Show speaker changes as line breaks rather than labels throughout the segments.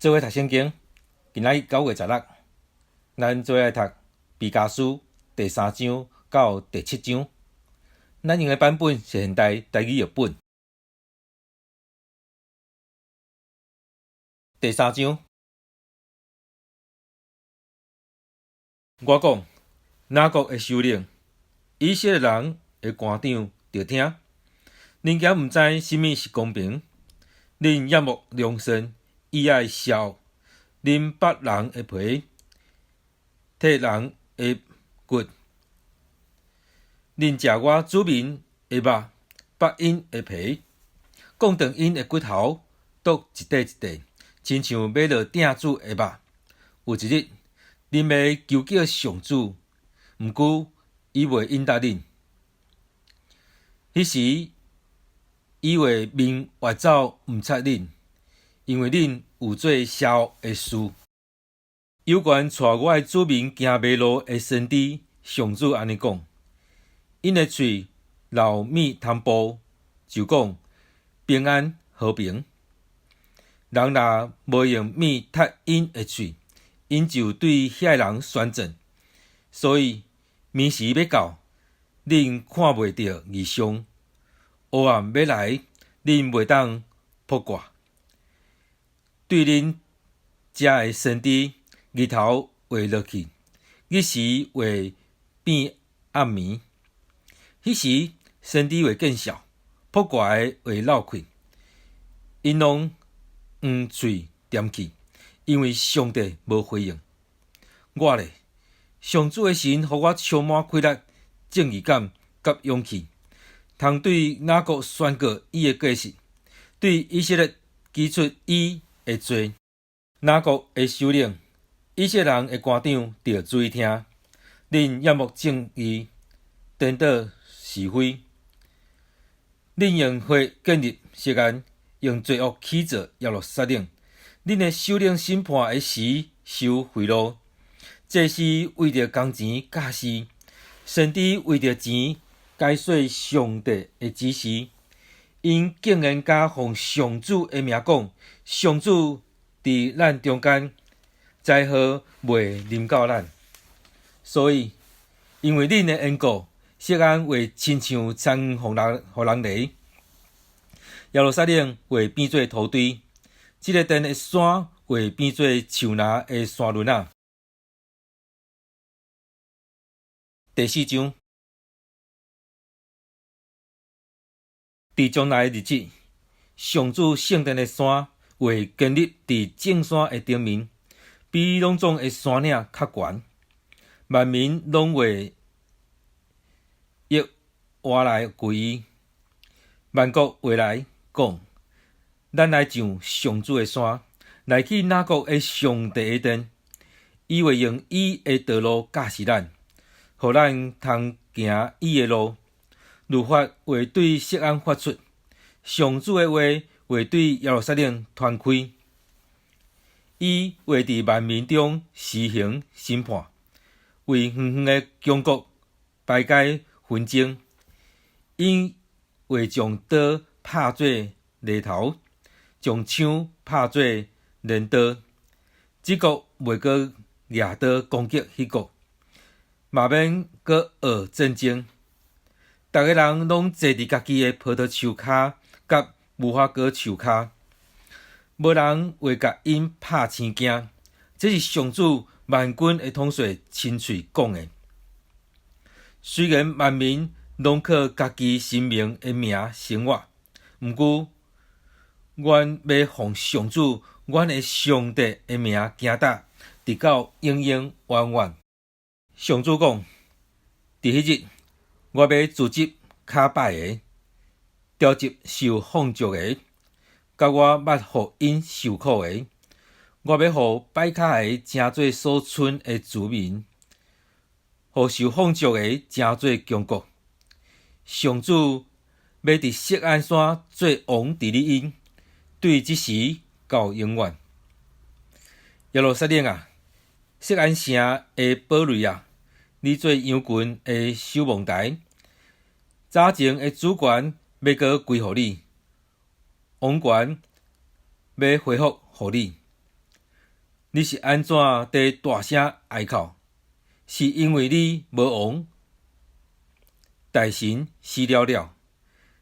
做伙讀聖經，今仔日9月16，咱做伙來讀彌迦書第三章到第七章。咱用的版本是現代台語譯本。第三章，我講，雅各的首領，以色列人的官長，著聽。恁敢毋知啥物是公平？恁厭惡良善，喜愛邪惡，恁剝人的皮，剔人的骨，恁食我子民的肉，剝𪜶的皮，摃斷𪜶的骨頭，剁一塊一塊，親像欲落鼎煮的肉。有一日，恁欲求叫上主，毋過伊袂應答恁。彼時，伊會面越走毋插恁，因為恁有做邪惡的事。有關帶我的子民行迷路的先知，上主按呢講：𪜶的喙流蜜糖步，就講平安和平。人若無用蜜窒𪜶的喙，𪜶就對遐人宣戰。所以暝時欲到，恁看袂著異象；黑暗欲來，恁袂當卜卦。對恁遮的先知，日頭會落去，日時會變暗暝。彼時先知會見笑，卜卦的會落氣，𪜶攏黃喙恬去，因為上帝無回應。我咧，上主的神予我充滿氣力、正義感佮勇氣，通對雅各宣告伊的過失，對以色列指出伊的罪。雅各的首領，以色列人的官長，著注意聽。恁厭惡正義，顛倒是非。恁用血建立錫安，用罪惡起造耶路撒冷。恁的首領審判的時收賄賂，祭司為著工錢假誓，先知為著錢解說上帝的指示。𪜶竟然敢奉上主的名講，上主佇咱中間，災禍袂臨到咱。所以，因為恁的緣故，錫安會親像田園予人犁，耶路撒冷會變做土堆，這个殿的山會變做樹林的山崙仔。第四章，佇將來的日子，上主聖殿的山會建立佇眾山的頂面，比攏總的山嶺較懸，萬民攏會躍活來歸伊。萬國會來講：咱來上上主的山，來去雅各的上帝的殿。伊會用伊的道路教示咱，予咱通行伊的路。律法會對錫安發出，上主的話會對耶路撒冷傳開。伊會佇萬民中施行審判，為遠遠的強國排解紛爭。𪜶會將刀拍做犁頭，將槍拍做鐮刀。這國袂閣舉刀攻擊彼國，嘛免閣學戰爭。逐个人攏坐佇家己的葡萄樹跤佮無花果樹跤，無人會共𪜶拍生驚。這是上主萬軍的統帥親喙講的。雖然萬民攏靠家己神明的名生活，毋過，阮欲奉上主，阮的上帝的名行踏，直到永永遠遠。上主講：佇彼日，我欲組織跤擺的，召集受放逐的，佮我捌予𪜶受苦的。我欲予擺跤的成做所賰的子民，予受放逐的成做強國。上主欲佇錫安山做王治理𪜶，對這時到永遠。耶路撒冷啊，錫安城的堡壘啊，你做羊群的守望台，早前的主權欲閣歸予你，王權欲恢復予你。你是按怎佇大聲哀哭？是因為你無王，大臣死了了，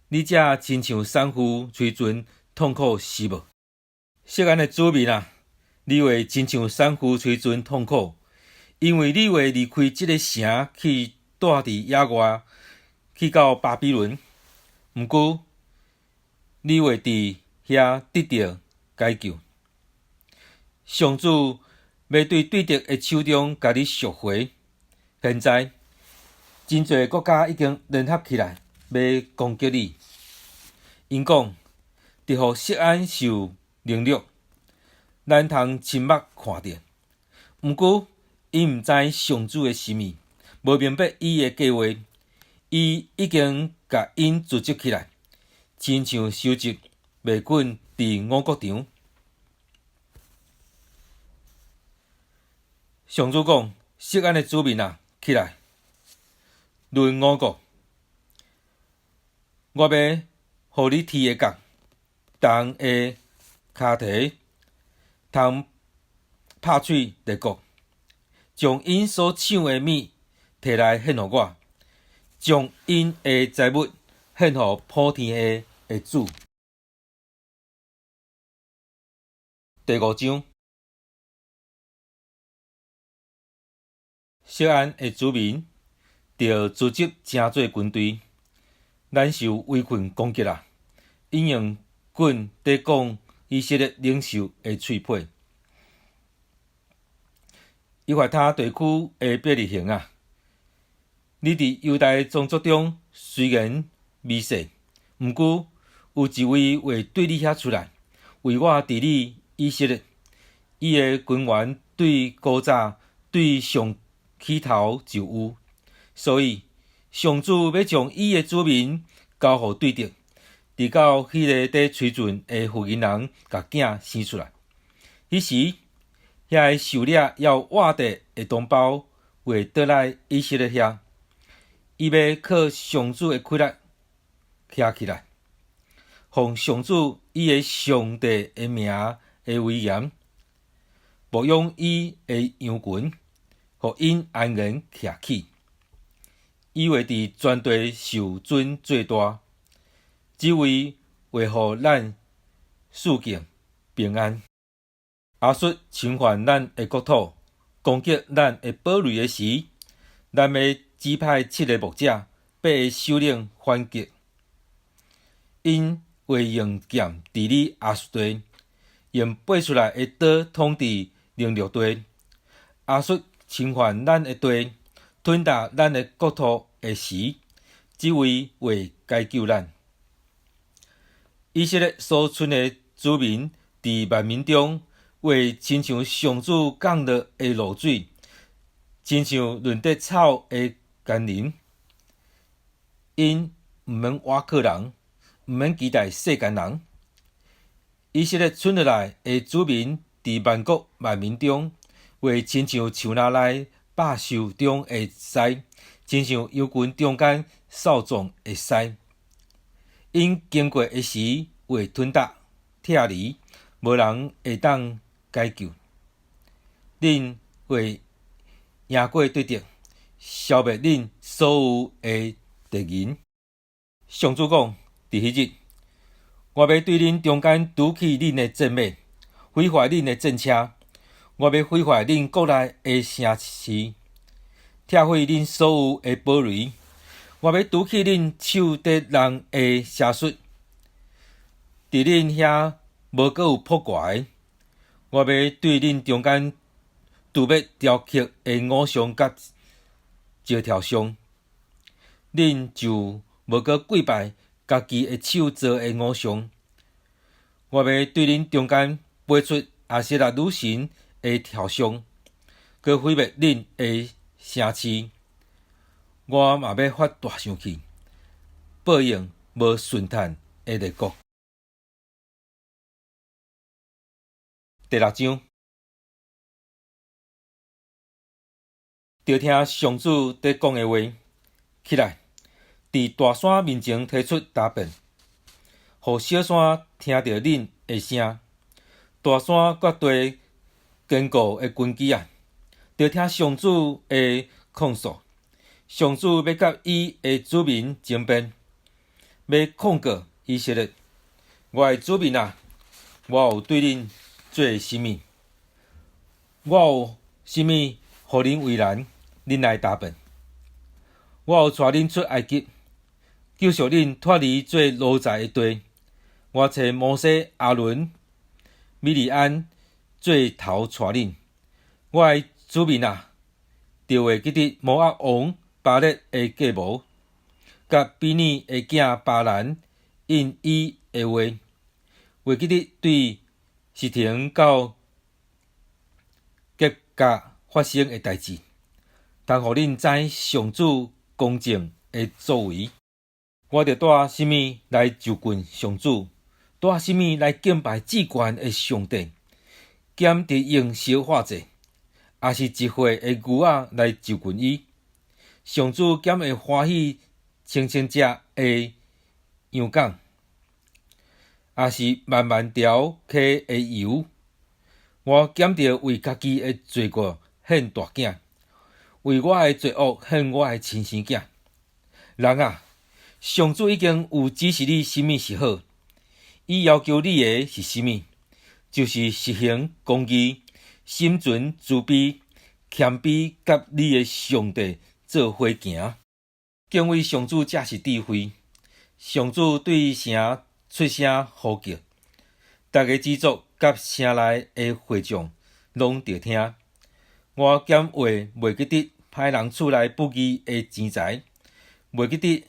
你才親像產婦催陣痛苦是無？錫安的子民啊，你會親像產婦催陣痛苦，因為你會離開這个城去蹛佇野外，去到巴比倫。毋過，你會佇遐得著解救。上主欲對對敵的手中共你贖回。現在，真濟國家已經聯合起來，欲攻擊你。𪜶講，得予錫安受凌辱，咱通親目看著。毋過，𪜶毋知上主的心意，無明白伊的計畫。伊已經共𪜶組織起來，親像收集麥捆佇五穀場。上主講：錫安的子民啊，起來，論五穀，我欲予你蹄的角，銅的跤蹄，通拍碎列國，將𪜶所搶的物提來獻予我，將𪜶的財物獻予普天下的主。第五章。錫安的子民著組織誠濟軍隊，咱受圍困攻擊啦！𪜶用棍佇講以色列領袖的喙皮。以法他地區的伯利恆啊，你佇猶大宗族中雖然微細，毋過有一位會對你遐出來，為我治理以色列。伊的根源對古早對上起頭就有，所以上主欲將伊的子民交予對敵，直到彼个佇催陣的婦人人共囝生出來。彼時，遐个受掠猶活著的同胞會倒來以色列遐，伊欲靠上主的氣力徛起來，奉上主伊的上帝的名的威嚴，牧養伊的羊群，予𪜶安然徛起。伊會佇全地受尊做大，這位會予咱四境平安。亞述侵犯咱的國土，攻擊咱的堡壘的時，咱欲指派七个牧者，八个首領反擊。𪜶會用劍治理亞述地，用拔出來的刀統治凌辱地。亞述侵犯咱的地，吞噬咱的國土的時，這位會解救咱。以色列所剩的子民，佇萬民中，會親像上主降落的露水，親像潤得草的甘霖。𪜶毋免倚靠人，毋免期待世間人。以色列剩落來的子民，佇萬國萬民中，會親像樹林內百獸中的獅，親像羊群中間少壯的獅。𪜶經過的時，會吞噬、拆離，無人會當解救。恁會贏過對敵，消滅恁所有的敵人。上主講：佇彼日，我欲對恁中間除去恁的戰馬，毀壞恁的戰車。我欲毀壞恁國內的城市，拆毀恁所有的堡壘。我欲除去恁手佇弄的邪術，佇恁遐無閣有卜卦的。我欲對恁中間除滅雕刻的偶像佮石頭像，恁就無閣跪拜家己的手做的偶像。我欲對恁中間拔出亞舍拉女神的雕像，閣毀滅恁的城市。我嘛欲發大生氣，報應無順嘆的列國。第六章，著聽上主佇講的話，起來，佇大山面前提出答辯，予小山聽著恁的聲。大山佮地堅固的根基啊，著聽上主的控訴。上主欲佮伊的子民爭辯，欲控告以色列。我的子民啊，我有對恁做啥物？我有啥物予恁為難？恁來答辯。我有帶恁出埃及，救贖恁脫離做奴才的地。我差摩西、亞倫、米利暗做頭帶恁。我的子民啊，著會記得摩押王巴勒的計謀，佮比珥的囝巴蘭應伊的話，會記得對實亭到吉甲發生的代誌，通予恁知上主公正的作為。我著帶啥物來就近上主？帶啥物來敬拜至懸的上帝？敢著用燒化祭，抑是一歲的牛仔來就近伊？上主敢會歡喜千千隻的羊犅，抑是萬萬條溪的油？我敢著為家己的罪過獻大囝，為我的罪惡獻我的親生囝？人啊，上主已經有指示你啥物是好，伊要求你的是啥物？就是實行公義、心存慈悲、謙卑，佮你的上帝做伙行。敬畏上主才是智慧。上主對城出聲呼叫，逐个支族佮城內的會眾攏著聽。我敢會袂記得歹人厝內不義的錢財，袂記得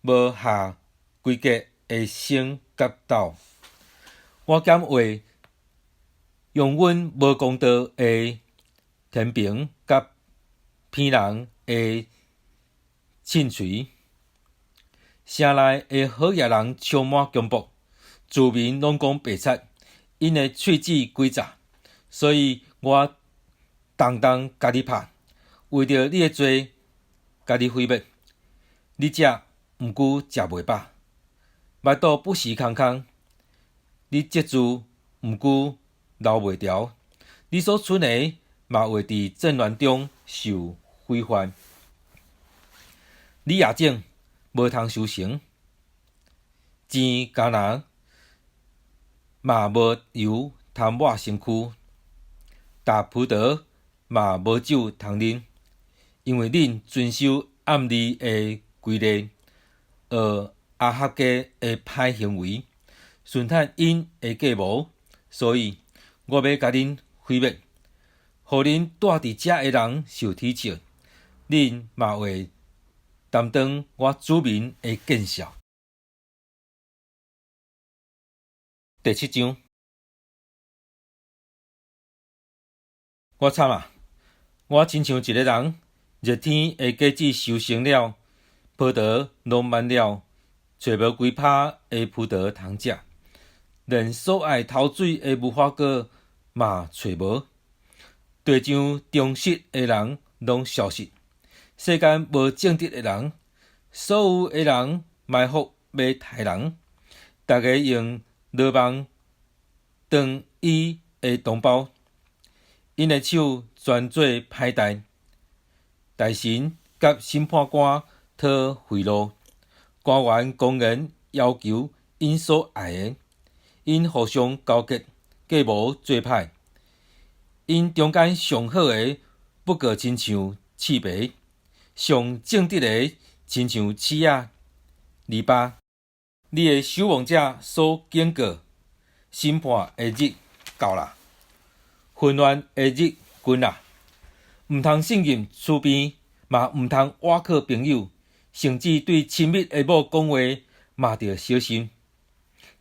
無合規格的升佮斗。我敢會容忍無公道的天平佮騙人的秤槌。城內的好額人充滿強暴，子民攏講白賊，𪜶的喙齒詭詐，所以我重重共你拍，為著你的罪，共你毀滅。你食，毋過食袂飽，腹肚不時空空。你積聚，毋過留袂牢。你所存的嘛會佇戰亂中受毀壞。你也種，無通收成；錢艱難，嘛無油通抹身軀；摘葡萄嘛無酒通啉，因為恁遵守暗利的規例，學亞哈家的歹行為，順趁𪜶的計謀，所以我欲共恁毀滅，予恁住佇遮的人受恥笑，恁嘛會擔當我子民的見笑。第七章，我慘啊！我親像一个人，熱天的果子收成了，葡萄攏滿了，揣無幾拋的葡萄通食，連所愛頭水的無花果嘛揣無。地上忠實的人攏消失，世間無正直的人，所有的人埋伏欲刣人，逐个用羅網斷伊的同胞，𪜶的手專做歹代，大臣佮審判官討賄賂，官員公然要求𪜶所愛的，𪜶互相勾結，計謀做歹，𪜶中間上好的不過親像刺蝟，上正直的親像刺仔、籬笆。你的守望者所警告審判的日到啦，紛亂的日近啦，毋通信任厝邊，嘛毋通倚靠朋友，甚至對親密的某講話嘛著小心。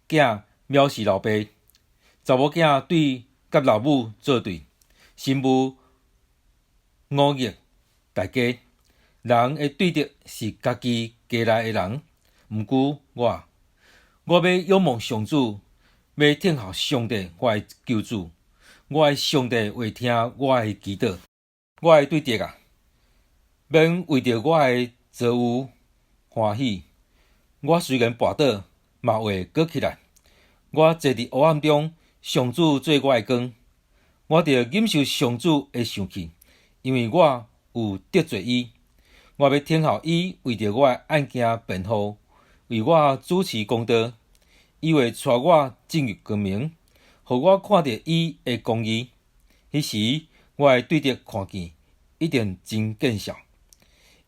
囝藐視老爸，查某囝對佮老母作對，新婦忤逆大家。人的對敵是家己家內的人，毋過我，我欲仰望上主，欲等候上帝，我的救主，我的上帝會聽我的祈禱。我的對敵啊，免為著我的遭遇歡喜。我雖然跋倒，嘛會閣起來。我坐佇黑暗中，上主做我的光。我著忍受上主的生氣，因為我有得罪伊。我欲聽候伊為著我的案件辯護，為我主持公道。伊會帶我進入光明，予我看著伊的公義。彼時，我會對著看見，一定真見笑。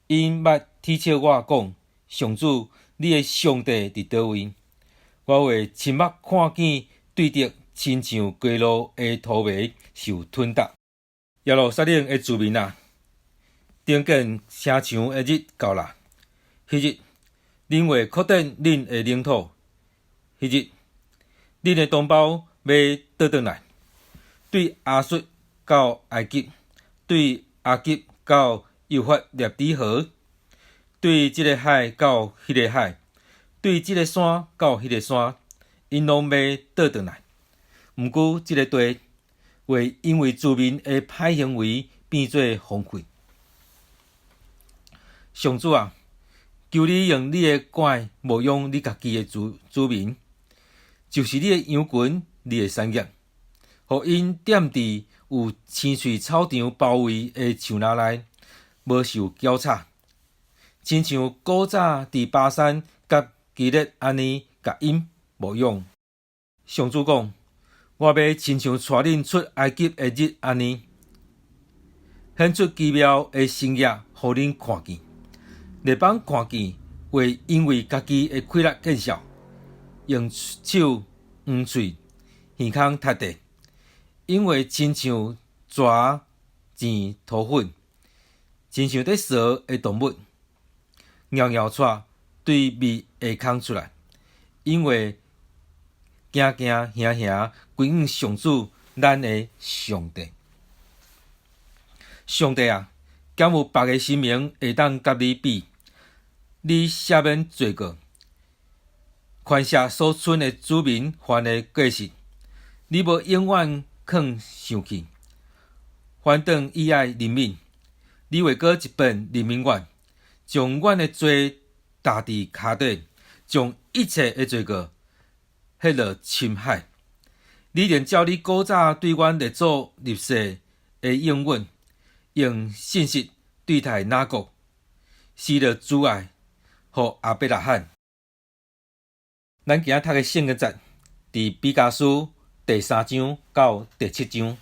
𪜶捌恥笑我講：上主，你的上帝佇佗位？我會親目看見對敵親像街路的塗糜受吞踏。耶路撒冷的子民啊，重建城牆的日到啦！彼日，恁會擴展恁的領土；彼日，恁的同胞欲倒轉來，對亞述到埃及，對埃及到幼發拉底河，對這个海到彼个海，對這个山到彼个山，𪜶攏欲倒轉來。毋過，這个地會因為子民的歹行為變做荒廢。上主啊，求你用你的拐牧養你家己的子民，就是你的羊群，你的產業，予𪜶踮佇有青翠草場包圍的樹林內，無受攪吵，親像古早佇巴珊佮基列按呢共𪜶牧養。上主講：我欲親像帶恁出埃及的日按呢，顯出奇妙的神蹟，予恁看見。列邦看見，會因為家己的氣力見笑，用手黃喙，耳孔塌地，𪜶會親像蛇跣塗粉，親像咧趖的動物，蟯蟯掣對覕下空出來，𪜶會驚驚嚇嚇歸向上主咱的上帝。上帝啊，敢有別个神明會當佮你比？你赦免罪過，寬赦所剩的子民犯的過失。你無永遠囥生氣，反轉以愛憐憫。你會閣一遍憐憫阮，將阮的罪踏佇跤底，將一切的罪過彼落深海。你仍照你古早對阮列祖立誓的應允，用信實對待雅各，施了慈愛，予亞伯拉罕。咱今仔讀的聖經節，佇彼迦書第三章到第七章。